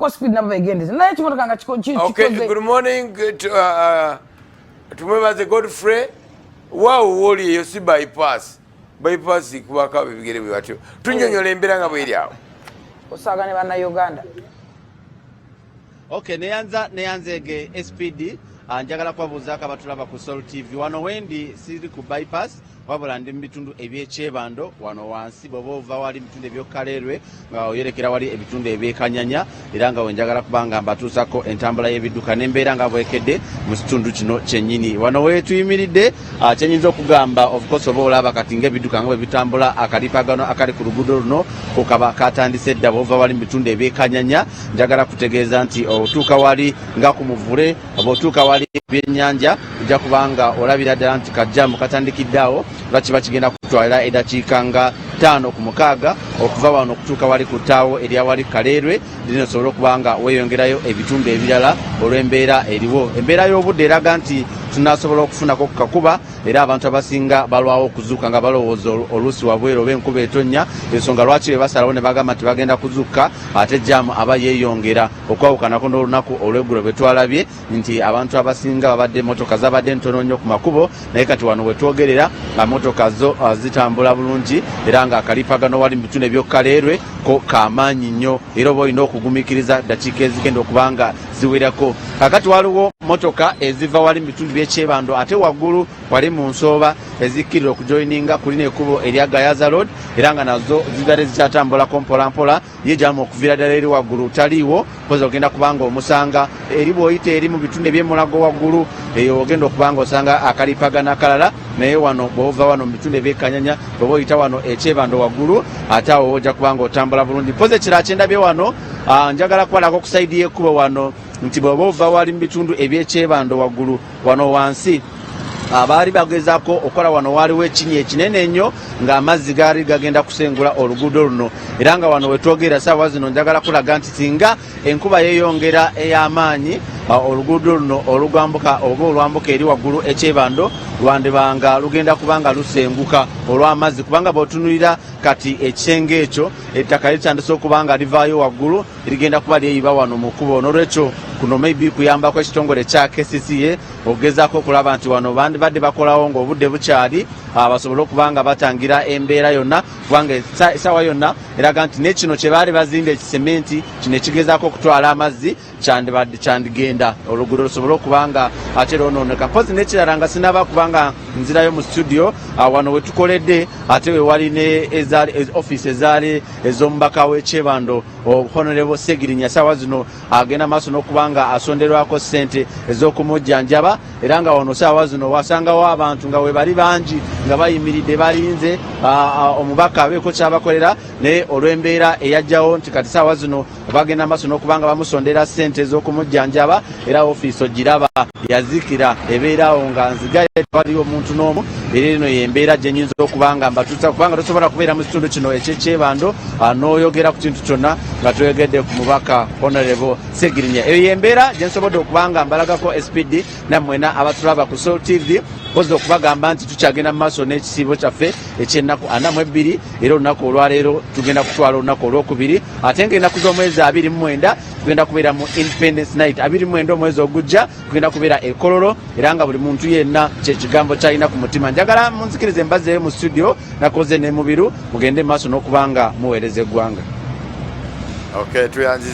Speed nabo begendeze, naye ekimotoka nga kikoze. Good morning to, tumwebaze Godfrey. Waawo wooli eyo si bypass. Bypass kubako abo ebigere bwe batyo. Tunyonyola embeera nga bweri awo. Osaaga ne Bannayuganda. Okay, neyanza neyanzege SPD. Njagala kubabuuzaako abatulaba ku Sol TV. Wano wendi siri ku bypass, wabula ndi mu bitundu ebyekyebando wano wansi. Bw'oba ova wali mu bitundu ebyokaleerwe nga oyolekera wali ebitundu ebyekanyanya, era nga wenjagala kubanga mbatuusako entambula y'ebidduka n'embeera nga bwekedde mu kitundu kino kyennyini wano wetuyimiridde. Kyenyinza okugamba, of course, oba olaba kati ng'ebidduka nga bwe bitambula, akalipagano akali ku luguudo luno kokaba katandise dda. Bwova wali mu bitundu ebyekanyanya, njagala kutegeeza nti otuuka wali nga ku muvule oba otuuka wali byennyanja, ojja kubanga olabira ddala nti kajjamu katandikidde awo. Lwa kiba kigenda kutwalira eddakiika nga 5 ku 6 okuva wano okutuuka wali ku ttaawo erya wali Kaleerwe, lino osobole okuba nga weeyongerayo ebitundu ebirala olw'embeera eriwo. Embeera y'obudde eraga nti tunasobola okufunako ku kakuba, era abantu abasinga balwawo okuzuuka nga balowooza oluusi wabweru oba enkuba etonnya, ensonga lwaki be basalawo ne bagamba nti bagenda kuzuuka, ate jaamu aba yeeyongera okwawukanako n'olunaku olw'eggulo bwe twalabye nti abantu abasinga babadde emotoka zabadde ntono nnyo ku makubo. Naye kati wano wetwogerera nga motoka zo zitambula bulungi, era nga akalipagano wali mu bitundu ebyokaleerwe ko kamaanyi nnyo, era oba olina okugumiikiriza ddakiika ezigenda okuba nga ziwerako. Kakati waliwo motoka eziva wali mu bitundu by'ekyebando ate waggulu wali mu nsooba ezikkirira okujoyininga kulina ekkubo erya Gayaza Road, era nga nazo zibadde zikyatambulako mpolampola. Ye jamu okuviira ddala eri waggulu taliiwo, poza ogenda kubanga omusanga eri bw'oyita eri mu bitundu ebyemulago waggulu eyo, ogenda okubanga osanga akalipagano akalala. Naye wano bw'ova wano mu bitundu ebyekanyanya bw'oba oyita wano ekyebando waggulu, ate awo ojja kubanga otambula bulungi. Poza ekirala kyendabye wano, njagala kubalako ku side y'ekkubo wano nti bw'oba ova wali mu bitundu ebyekyebando waggulu wano wansi, abaali bagezaako okukola wano waaliwo ekinnya ekinene ennyo ng'amazzi gaali gagenda kusengula oluguudo luno. Era nga wano wetwogera saawa zino, njagala kulaga nti singa enkuba yeeyongera ey'amaanyi, oluguudo luno olugwambuka oba olwambuka eri waggulu ekyebando lwandibanga lugenda kubanga lusenguka olw'amazzi, kubanga bw'otunulira kati ekisenge ekyo ettaka litandise okuba nga livaayo waggulu, ligenda kuba lyeyiba wano mu kkubo. N'olwekyo kuno maybe kuyambako ekitongole kya KCCA okugezaako okulaba nti wano bandibadde bakolawo ng'obudde bukyali, basobole okuba nga batangira embeera yonna, kubanga essaawa yonna eraga nti nekino kye baali bazimba ekisementi kino ekigezaako okutwala amazzi kyandibadde kyandigenda oluguudo lusobole okuba nga ate lwonooneka. Mpozi n'ekirala, nga sinaba kubanga nzirayo mu studio, wano wetukoledde ate wewali ne office ezaali ez'omubaka w'ekyebando Honorable Segirinya, saawa zino agenda maaso n'okuba nga asonderwako ssente ez'okumujjanjaba, era nga wano saawa zino wasangawo abantu nga webali bangi nga bayimiridde balinze omubaka abeeko kyabakolera. Naye olw'embeera eyajjawo nti kati saawa zino bagenda maaso n'okuba nga bamusondera ssente ez'okumujjanjaba, era ofiisi ogiraba yazikira, ebeeraawo nga nzigaye, tewaliwo omuntu n'omu. Era eno yembeera gye nyinza okuba nga mbatuusa, kubanga tosobola kubeera mu kitundu kino ekyekyebando n'oyogera ku kintu kyonna nga toyogedde ku mubaka Honorable Segirinya. Eyo yembeera gye nsobodde okuba nga mbalagako SPD nammwena abatulaba ku Sol TV. Mpozi okubagamba nti tukyagenda mu maaso n'ekisiibo kyaffe ekyennaku 42, era olunaku olwaleero tugenda kutwala olunaku olwokubiri, ate ngaennaku z'omwezi 29 tugenda kubeera mu Independence Night. 29 omwezi ogujja tugenda kubeera ekololo, era nga buli muntu yenna kyekigambo kyalina ku mutima. Njagala munzikirize mbazeeyo mu studio nakoze ne Mubiru, mugende maaso n'okuba nga muweereza eggwanga. Okay, tuyanziza.